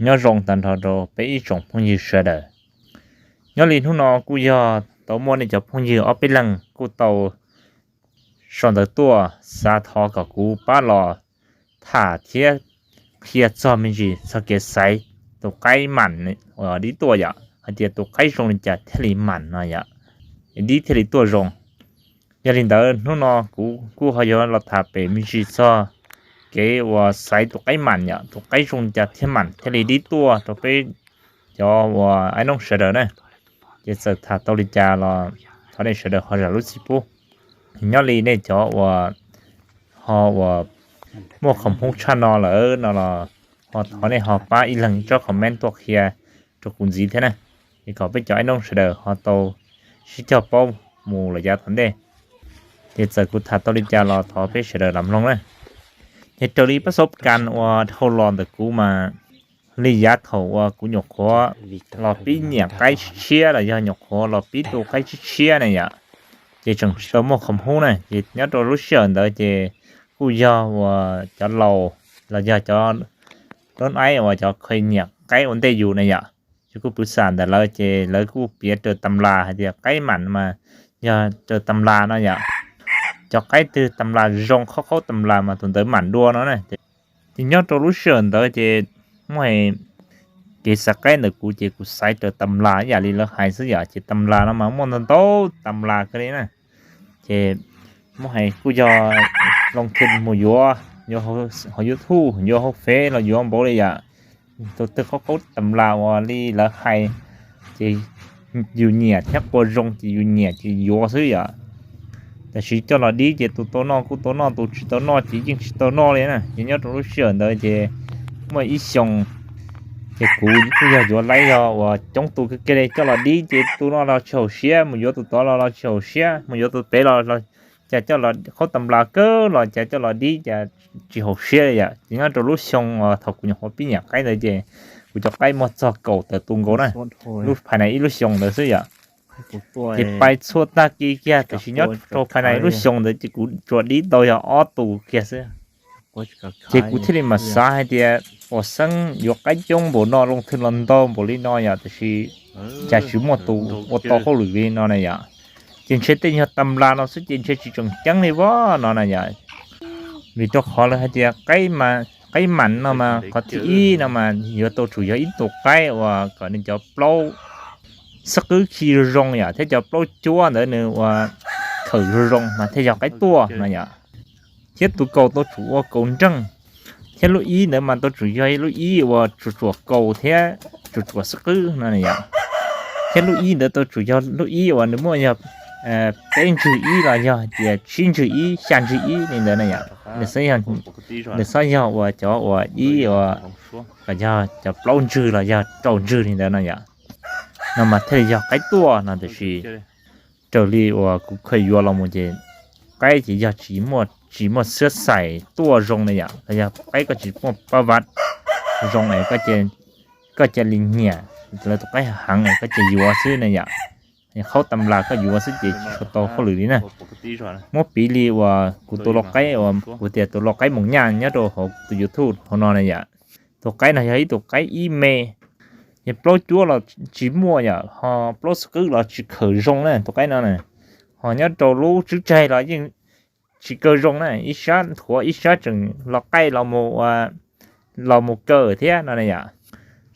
Nyob zoo tag nrho rau peb ib tsoom phooj ywg sawv daws. Nyob li hnub no kuj yog tau muaj nej cov phooj ywg ob peb leeg kuj tau sau ntawv tuaj xav thov kom kuv pab los tham thiab qhia txog me ntsis txog kev xaiv tus qaib mam uas dib tuaj yom, hais tias tus qaib zoo li cas thiaj li mam no yom, dib thiaj li tuaj zoo. Yog li ntawd hnub no kuv kuj ho yuav los tham pem me ntsis txog kev uas xaiv tus qaib mam yom, tus qaib zoo li cas thiaj mam thiaj li dib tuaj rau peb cov uas ab nooj sawv daws na. Ces txawm tham tau li cas los thov nej sawv daws ho zam lub txim pub. Nyob li nej cov uas ho uas muaj qhov hmub tshaj no lawm no los ho thov nej ho pab ib leeg tsob comment tuaj qhia rau kuv ntxiv thiab na, es kom peb cov ab nooj sawv daws ho tau sib cog paub mus lawm yav tom ntej. Ces txawm kuv tham tau li cas los thov peb sawv daws los mloog na. Ces raws li pab xauv kas uas dhau los ntawm kuv mas li yav thaum uas kuv nyuam qhuav los pib nyiam qaib tshiab los yog nyuam qhuav los pib tu qaib tshiab tshiab na yom, ces tseem tsis tau muaj qhov hmub na, ces nyob rau lub sij hawm ntawd ces kuj yog uas cov laus los yog cov roob aib uas cov kha nyiam qaib ua ntej yus na yom, ces kuj pw xam ntawm lawv ces lawv kuj piav raws tam las hais tias qaib mam mas yog raws tam las no yom, cov qaib twg tam las zoo qhaub qhaub tam las mas tus ntawd mam dua no na. Ces nyob rau lub sij hawm ntawd ces muaj hais kev xaiv qaib ntawm kuv ces kuv xaiv raws tam las ib yam li lawv hais xwb yom, ces tam las no mas muaj ntau ntau tam las kawg li na. Ces muaj hais kuj yog loo thwm mus yuav, yuav hauv YouTube yuav hauv Fev los yuav npaum li yom, tus twg qhaub qhaub tam las uas li lawv hais ces yus nyiam thiab qua zoo ces yus nyiam ces yuav xwb yom. Tab sis coj los dib ces tus tau noj kuj tau noj, tus tsis tau noj ces yeej tsis tau noj li na. Ces nyob rau lub sij hawm ntawd ces muaj ib xyoo ces kuv kuj yog yuav laib yog uas coob tus kiag li, coj los dib ces tus no los tsis haum siab, mus yuav tus tod los los tsis haum siab, mus yuav tus pem los los cas coj los qhaub tam las kawg los cas coj los dib cas tsis haum siab li yom. Ces nyob rau lub xyoo uas thaum kuv nyuam qhuav pib nyiam qaib ntawd ces kuv cov qaib muaj txog kaum tawm tus nkaus na, lub phais na ib lub xyoo ntawd xwb yom. Ces pais txhua tag kis kiag, tab sis nyob rau phais na ib lub xyoo ntawd ces kuv tsuas dib tau yog ob tus kiag xwb. Ces kuv thiaj li mam xav hais tias uas xeeb yuav qaib coob npaum no, loo thwm los ntau npaum li no yom, tab sis cas tsis muaj tus ua tau hauj lwm li no na yom. Ces ntshe tej yog tam las no xwb ces ntshe tsis tseem ceeb li vov no na yom. Vim rau qhov lawv hais tias qaib mam no mas qhov thib ib no mas yuav tau tsum yog ib tus qaib uas kom nws cov plaub xab qwb khi zoo zoo yom, thiab cov plaub cuab ntawd nws uas khawm zoo zoo mas thiaj yog qaib tuaj no yom. Thiab tus kaus tau tsum ua kaus nreeg, thiab lub ib ntawd mas tau tsum yog lub ib uas tsuas tsuas kaus thiab tsuas tsuas xab qwb no na yom. Thiab lub ib ntawd tau tsum yog lub ib uas nws muaj yog peb ntswg ib los yog tias tsib ntswg ib xya ntswg ib li ntawd na yom. Nws xob yog uas cov uas ib uas kom yog cov plaub ntswg los yog rau ntswg li ntawd no yom, no mas thiaj li yog qaib tuaj no. Tab sis raws li uas kuv kha yuav los mus ces qaib ces yog tsis muaj, tsis muaj xiab xais tuaj zoo na yom, los yog qaib koj tsis muaj pab vav zoo es koj cia li nyiam lawv tus qaib heev es koj cia yuav xwb na yom. Qhaub tam las koj yuav xwb ces tsis tshua tau hauj lwm li na. Muab piv li uas kuv tus lau qaib uas kuv tias tus lau qaib moos nyaj nyob rau hauv tus YouTube hauv no na yom. Tus qaib no yog ib tus qaib ib me, yog plaub cuab los tsis muaj yom, ho plaub xab qwb los tsis khawm zoo na tus qaib no na. Ho nyob rau lub tswb tsaig los yeej tsis kaw zoo na, ib sab nthuav ib sab tseem los qaij los mus kaw thiab no na yom.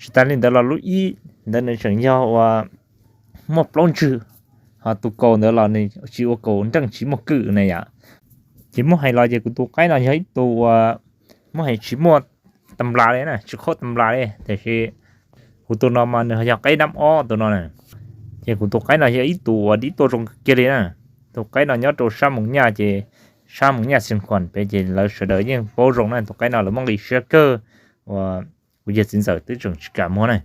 Tsis tas li ntawd los lub ib ntawd nws tseem yog uas muaj plaub ntswg, ho tus kaus ntawd los nws tsis ua kaus nreej tsis muaj kwm na yom. Ces muab hais los ces kuv tus qaib no yog ib tus uas muab hais tsis muaj tam las li na, tsis qhaub tam las li, tiam sis kuv tus no mas nws yog qaib nab ob tus no na. Ces kuv tus qaib no yog ib tus uas dib tuaj zoo kiag li na. Tus qaib no nyob rau sab moos nyaj ces sab moos nyaj xeev khuam pem ces lawv sawv daws yeej paub zoo na, tus qaib no lawv muab nqi siab kawg uas kuv yawg txiv ntxawm twb tseem tsis kam muag na.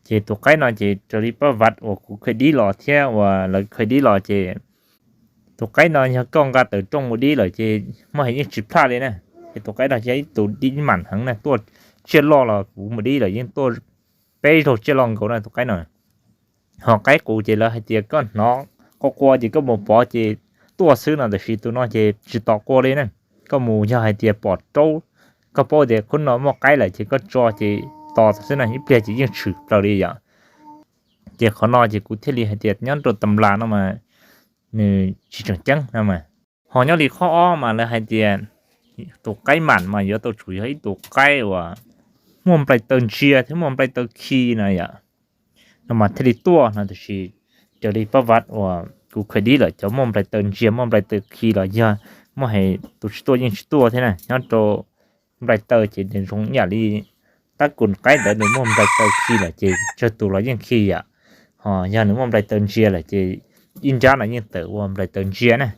Ces tus qaib no ces raws li pab vav uas kuv kha dib los thiab uas lawv kha dib los ces tus qaib no yog koj nqa tawm rooj mus dib lawm ces muab hais yeej tsis plaj li na. Ces tus qaib no yog ib tus dib mam heev na, tuaj tsiaj loj los kuv mus dib lawm yeej tuaj peb zaug tsiaj loj nkaus na tus qaib no. Ho qaib qus ces lawv hais tias koj hnov qua qua ces koj mus pov ces tuaj xwb no, tiam sis tus no ces tsis tos qua li na. Koj mus yog hais tias pom raub, koj paub tias khub no muaj qaib lawm ces koj tso ces to xwb na, ib pliag ces yeej tshwm plaws li yom. Ces qhov no ces kuv thiaj li hais tias nyob rau tam nplas no mas nws tsis tseem ceeb no mas. Ho nyob li qhov ob mas lawv hais tias tus qaib mam mas yuav tau tsum yog ib tus qaib uas muaj nplai taw ntsia thiab muaj nplai taw khi no yom, no mas thiaj li tuaj no. Tiam sis raws li pab vaj uas kuv khaws dib lawm, cov muaj nplai taw ntsia muaj nplai taw khi los yog muaj hais tus tsis tuaj yeej tsis tuaj thiab na. Nyob rau nplai taw ces nws zoo ib yam li tab kum qaib ntawd nws muaj nplai taw khi lawm ces tsawg tus los yeej khi yom. Ho yog nws muaj nplai taw ntsia lawm ces ib nrab no yeej tawm ua nplai taw ntsia na.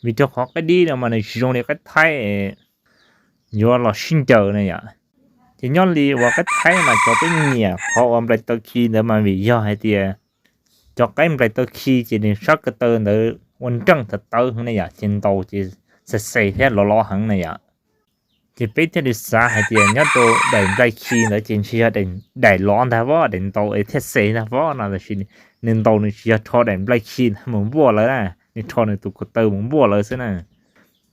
Vim rau qhov qaib dib no mas nws tsis zoo li qaib thaib yuav los sib ncaws na yom. Ces nyob li uas qaib thaib mas cov peb nyiam qhov uas nplai taw khi ntawd mas vim yog hais tias cov qaib nplai taw khi ces nws sab ko taw ntawd ua nreej tawv tawv heev na yom, ces ntaus ces xes xes thiab lov lov heev na yom. Ces peb thiaj li xav hais tias nyob rau daim nplai khi ntawd ces ntshe yog daim lov ntag vov, daim ntaus es thiaj xes ntag vov no, tiam sis nws ntaus nws tsis yog rho daim nplai khi ntawd mus npuaj lawv na, nws rho nws tus ko taw mus npuaj lawv xwb na.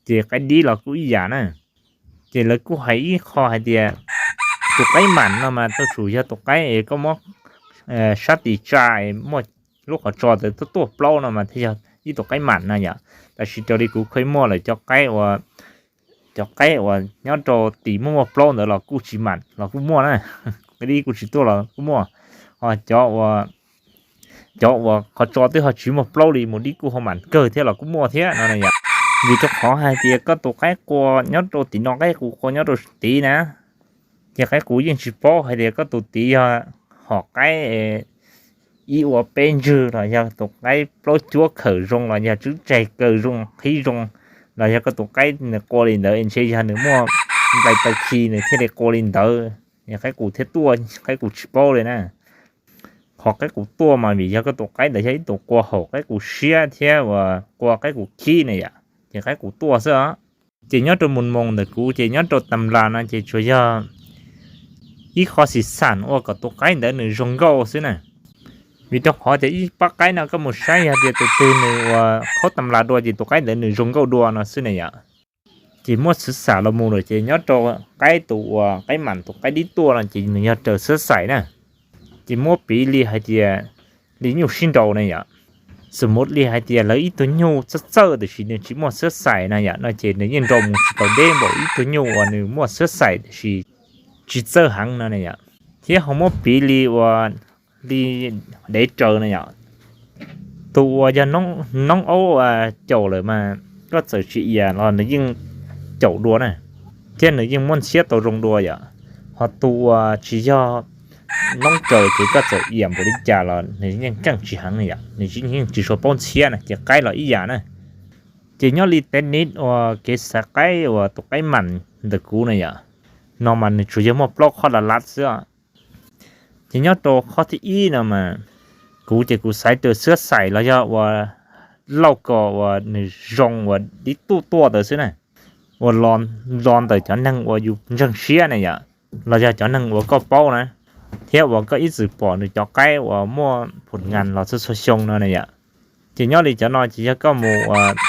Ces qaib dib los kuj ib yam na. Ces lawv kuj hais ib qho hais tias tus qaib mam no mas tau tsum yog tus qaib es koj muab sab tis tsa es muaj lub qhov tso ntawd tuaj tuaj plaub no mas thiaj yog ib tus qaib mam no yom. Tab sis raws li kuv kheev muaj lawm cov qaib uas, cov qaib uas nyob rau tim muaj muaj plaub ntawd los kuj tsis mam los kuj muaj na. Qaib dib kuj tsis tuaj los kuj muaj. Ho cov uas, cov uas qhov tso twb ho tsis muaj plaub li mus dib kuj ho mam kawg thiab los kuj muaj thiab no na yom. Vim rau qhov hais tias koj tus qaib qua nyob rau tim no, qaib qus qua nyob rau tid na, ces qaib qus yeej tsis paub hais tias koj tus tid yog hom qaib ib ua peb ntswg los yog tus qaib plaub cuab khawm zoo los yog tswb tseg kaw zoo qhib zoo, los yog koj tus qaib nws qua li ntawd ntshe yog nws muaj nplai taw khi nws thiaj li qua li ntawd, qaib qus thiaj tuaj, qaib qus tsis paub li na. Qhov qaib qus tuaj mas vim yog koj tus qaib ntawd yog ib tus qua haum qaib qus siab thiab uas qua qaib qus khib na yom, ces qaib qus tuaj xwb os. Ces nyob rau mus moos ntawm kuv ces nyob rau tam nplas no ces tsuas yog ib qho xim xam ua kom tus qaib ntawd nws zoo nkauj xwb na. Vim rau qhov tias ib pab qaib no koj mus saib yog tias tus twg nws uas khaub tam nplas dua ces tus qaib ntawd nws zoo nkauj dua no xwb na yom. Ces muab xwv xam los mus lawm ces nyob rau qaib tus uas qaib mam tus qaib dib tuaj no ces nws yog raws xwb xais na. Ces muab piv li hais tias li nyuj sib nraus na yom. Xws mus li hais tias lawv ib tug nyuj txawj txawj tiam sis nws tsis muaj xwb xais na yom, no ces nws yeej nrau mus tsis tau deb npaum ib tug nyuj uas nws muaj xwb xais tiam sis tsis txawj heev no na yom. Thiab ho muab piv li uas li dev raws na yom. Tus uas yog noob aub caum lawm mas koj txawm tsis ias los nws yeej caum dua na, thiab nws yeej muab ntxhiab tau zoo dua yom. Ho tus uas tsis yog noob raws ces koj txawm ias npaum li cas los nws yeej keej tsis heev yom, nws yeej tsis tshua paub ntxhiab na, ces qaib los ib yam na. Ces nyob li tev niv uas kev xaiv qaib uas tus qaib mam ntawm kuv na yom, no mas nws tsuas yog muaj plaub qhov la lav xwb. Ces nyob rau qhov thib ib no mas kuv ces kuv xaiv raws xwb xais los yog uas lauj kaub uas nws zoo uas dib tuaj tuaj ntawd xwb na, uas los ntawm cov neeg uas yus ntseeg siab na yom, los yog cov neeg uas koj paub na, thiab uas koj ib txwm pom nws cov qaib uas muaj phum ngas los txhua txhua xyoo no na yom. Ces nyob li cov no ces yog koj mus,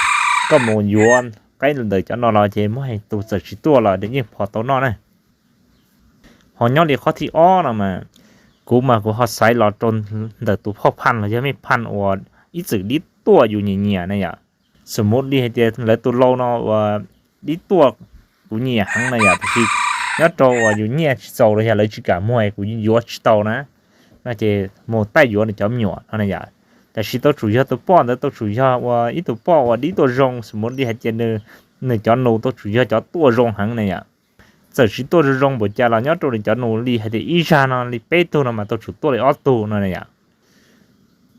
koj mus yuav qaib ntawm cov no los ces muaj hais tus txawm tsis tuaj los nws yeej phom tau noj na. Ho nyob li qhov thib ob no mas kuv mas kuv ho xaiv los rau ntawm tus phauj phaj los yog mej phaj uas ib txwm dib tuaj yus nyiam nyiam na yom. Xws mus li hais tias lawv tus lau no uas dib tuaj kuv nyiam heev na yom, tiam sis nyob rau uas yus nyiaj tsis txaus los yog lawv tsis kam muag kuv yuav tsis tau na, no ces mus taij yuav nws cov me nyuam no na yom. Tiam sis tau tsum yog tus poj ntawd tau tsum yog uas ib tus poj uas dib tuaj zoo, xws mus li hais tias nws cov nus tau tsum yog cov tuaj zoo heev na yom. Txawm tsis tuaj zoo zoo npaum cas los nyob rau nws cov nus li hais tias ib zag no li peb tug no mas tau tsum tuaj li ob tug no na yom.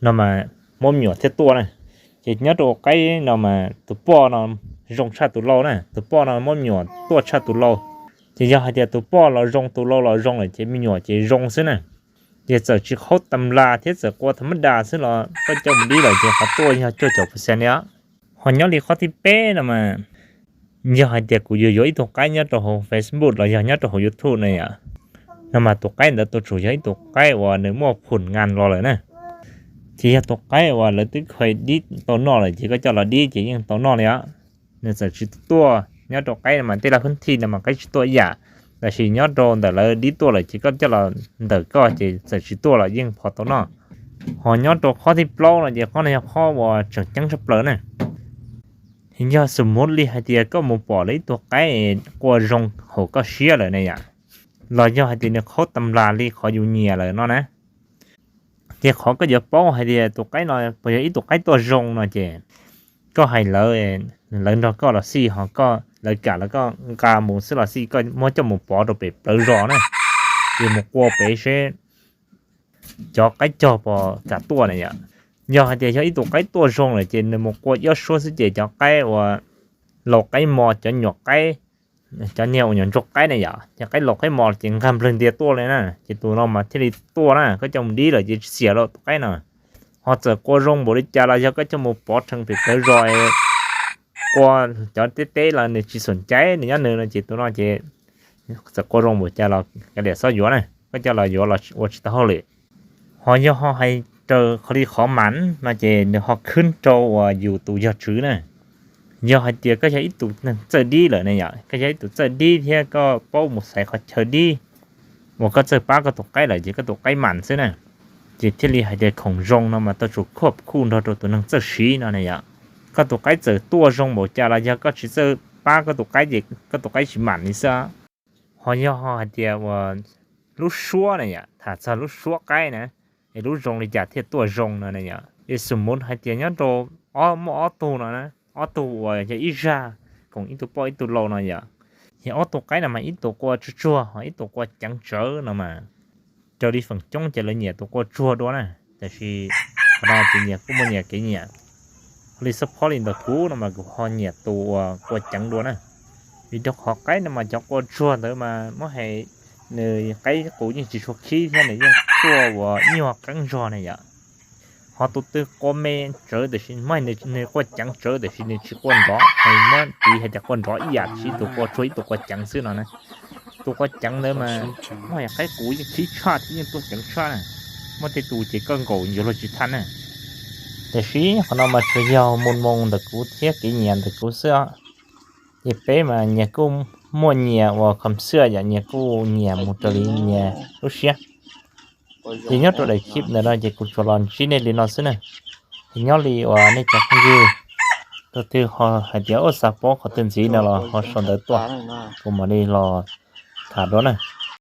No mas muab me nyuam thiaj tuaj na. Ces nyob rau qaib no mas tus poj no zoo tshaj tus lau na, tus poj no muab me nyuam tuaj tshaj tus lau. Ces yog hais tias tus poj los zoo tus lau los zoo lawm ces me nyuam ces zoo xwb na. Ces txawm tsis qhaub tam nplas thiab txawm qua tham mab das xwb los koj coj mus dib lawm ces qhov tuaj yog cuaj caum percent li os. Ho nyob li qhov thib peb no mas yog hais tias kuv yuav yuav ib tug qaib nyob rau hauv Facebook los yog nyob rau hauv YouTube na yom, no mas tus qaib ntawd tau tsum yog ib tus qaib uas nws muaj phum ngas los lawm na. Ces yog tus qaib uas lawv twb khaws dib tau noj lawm ces koj coj los dib ces yeej tau noj li os. Nws txawm tsis tuaj nyob rau qaib no mas tej laj phwb thij no mas qaib tsis tuaj ib yam. Tab sis nyob rau ntawm lawv dib tuaj lawm ces koj coj los ntawm koj ces txawm tsis tuaj los yeej pov tau noj. Ho nyob rau qhov thib plaub no ces qhov no yog qhov uas tseem ceeb tshaj plaws na. Yog xus mus li hais tias koj mus pom lawv ib tug qaib qua zoo hauv koj siab lawm ne yom, los yog hais tias nws qhaub tas nplas li qhov yus nyiam lawm no na, ces qhov koj yuav paub hais tias tus qaib no puas yog ib tug qaib tuaj zoo no ces koj hais lawv, lawv nrog koj los xij, ho koj lawv kam los koj nqa mus xwb los xij, koj muab coj mus pov rau pem plawv zos na, ces mus qua pem seb cov qaib cog puas kam tuaj na yom. Yog hais tias yog ib tug qaib tuaj zoo lawm ces nws mus qua ib ob suab xwb ces cov qaib uas laus qaib mos, cov nyuam qaib, cov niag uas nyuam ntsuag qaib na yom, cov qaib laus qaib mos ces nqag nplawg ntias tuaj li na, ces tus no mas thiaj li tuaj na. Koj coj mus dib lawm ces tsis xiam lawm tus qaib no. Ho txawm qua zoo npaum li cas los yog koj coj mus pov rhees pem plawv zos, qua cov teb teb los nws tsis xom cai nws nyob nws no ces tus no ces txawm qua zoo npaum cas los kav liam xob yuav na, koj coj los yuav los ua tsis tau hauj lwm. Ho yog ho hais raws qhov li qhov mas no ces nws ho khwb rau uas yus tus yog tswv na. Yog hais tias koj yog ib tus neeg txawj dib lawm ne yom, koj yog ib tus txawj dib thiab koj paub mus xaiv qhov chaw dib uas koj txawj pab koj tus qaib lawm ces koj tus qaib mas xwb na, ces thiaj li hais tias khoom zoo no mas tau tsum khuaj khuj nrog rau tus neeg txawj siv no ne yom. Koj tus qaib txawm tuaj zoo npaum cas los yog koj tsis txawj pab koj tus qaib ces koj tus qaib tsis mam li xwb. Ho yog ho hais tias uas lub suab na yom, tham txog lub suab qaib na, es lub zoo li cas thiaj tuaj zoo no na yom. Es xus mus hais tias nyob rau ob, muaj ob tug no na, ob tug uas yog ib zaj, koom ib tug poj ib tug lau no yom. Yog ob tug qaib no mas ib tug qua tsuag tsuag ho ib tug qua ceev tsawv no mas, raws li feem coob ces lawv nyiam tus qua tsuag dua na. Tab sis qhov no ces nyias kuj muaj nyias kev nyiam. Ho li xub phob li ntawm kuv no mas kuv ho nyiam tus uas qua ceev dua na, vim rau qhov qaib no mas cov qua tsuag ntawd mas muab hais nws qaib qus yeej tsis tshua khib thiab nws yeej tuaj uas nyuag qeeb zog na yom. Ho tus twg qua me tsawv tiam sis muab hais nws qua ceev tsawv tiam sis nws tsis qua nrov, hais muab piv hais tias qua nrov ib yam, ib tus qua tsuag ib tus qua ceev xwb no na. Tus qua ceev ntawd mas muab hais qaib qus yeej khib tshaj thiab yeej tuaj ceev tshaj na. Muaj tej tus ces koj nkaum yuav luag tsis tau na. Tiam sis qhov no mas tsuas yog mus mus ntawm kuv thiab kev nyiam ntawm kuv xwb. Ces peb mas nyias kuj muaj nyias uas khom xwj yom, nyias kuj nyiam mus raws li nyias lub siab. Ces nyob rau daim clip ntawm no ces kuv tsuas los ntsib nej li no xwb na. Ces nyob li uas nej cov phooj ywg, tus twg ho hais tias ua xav paub qhov twg ntxiv no los ho sau ntawv tuaj, kuv mam li los tham dua na.